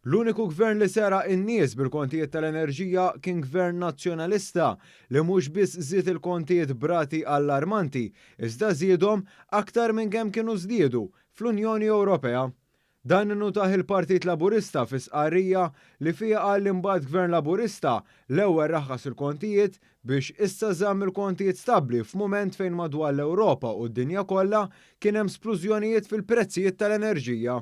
L-uniku gvern li seraq in-nies bil-kontijiet tal-enerġija kien gvern Nazzjonalista li mhux biss żied il-kontijiet b'rati allarmanti iżda żiedhom aktar minn kemm kienu żdiedu fl-Unjoni Ewropea. Dan innutah il-Partit Laburista fi stqarrija li fiha qal li mbagħad Gvern Laburista l-ewwel raħħas il-kontijiet biex issa żamm il-kontijiet stabbli f'mument fejn madwar l-Ewropa u d-dinja kollha kien hemm splużjonijiet fil-prezzijiet tal-enerġija.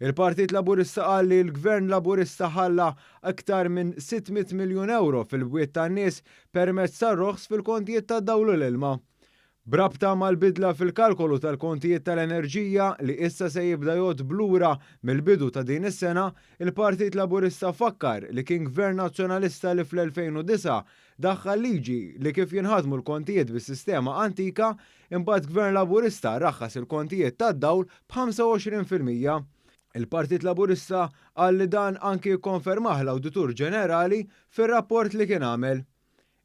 Il-Partit Laburista qal li l-Gvern Laburista ħalla aktar minn 600 miljun ewro fil-bwiet tan-nies permezz tar-roħs fil-kontijiet tad-dawl u l-ilma. B'rabta mal-bidla fil-kalkolu tal-kontijiet tal-enerġija li issa se jibda jgħodd b'lura mill-bidu ta' din is-sena, il-Partit Laburista fakkar li kien Gvern Nazzjonalista li fl-2009 daħħal liġi li kif jinħadmu l-kontijiet bis-sistema antika, imbagħad Gvern Laburista raħħas il-kontijiet tad-dawl b'25%. Il-Partit Laburista qal li dan anki kkonfermah l-Awditur Ġenerali fir-rapport li kien għamel.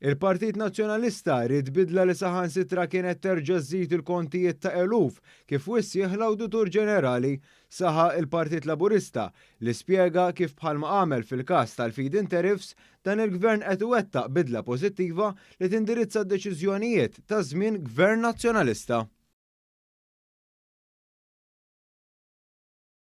Il-Partit Nazzjonalista ried bidla li saħansitra kienet terġa' żżid il-kontijiet ta' eluf kif wissieh l-Awditur Ġenerali, saħaq il-Partit Laburista li spjega kif bħalma għamel fil-każ tal-feed-in tariffs, dan il-Gvern qed iwettaq bidla pożittiva li tindirizza d-deċiżjonijiet ta' żmien Gvern Nazzjonalista.